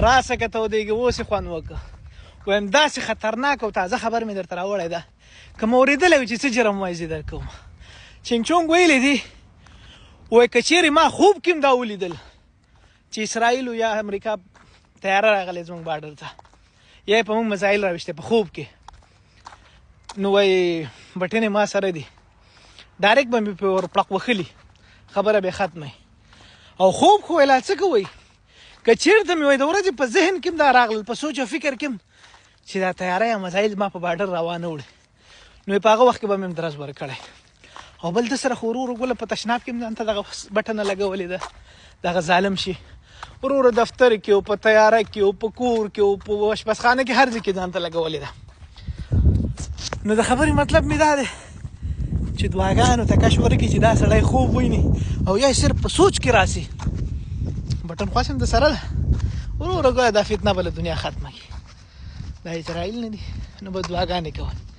راسه که تودېږي، اوس یې خوند وکړه. وایم داسې خطرناک او تازه خبر مې درته راوړی ده، که مو اورېدلی وي چې څه جرم وایي زه درکوم. چینګ چونګ ویلي دي، وایي که چیرې ما خوب کې هم دا ولیدل چې اسرائیل یا امریکا طیاره راغلې زموږ بارډر ته، یا یې په موږ میزایل راویشتی په خوب کې، نو وایي بټنې ما سره دي، ډایرکټ به مې پرې ور پړق وهلي، خبره به ختمه. او خوب خو لا څه کوئ، که چېرته مې وایي د ورځې په ذهن کې هم دا راغلل، په سوچ او فکر کې هم چې دا طیاره یا میزایل ما په بارډر روانه وړي، نو په هغه وخت کې به مې هم درز ورکړی. او بل د سره خو ورور ګله په تشناب کې هم ځان ته دغه بټنه لګولې ده، دغه ظالم شي ورور دفتر کې او په طیاره کې او په کور کې او په اشپزخانه کې هر ځای کې ځان ته لګولې ده. نو د خبرې مطلب مې دا دی چې دعاګانو ته کش ورکړي چې دا سړی خوب ویني او یا صرف په سوچ کې راسي، بټن خو هم د سره ده وروره. ګوره دا فتنه به له دنیا ختمه کړي، دا اسرائیل نه دي، نو به دعاګانې کوي.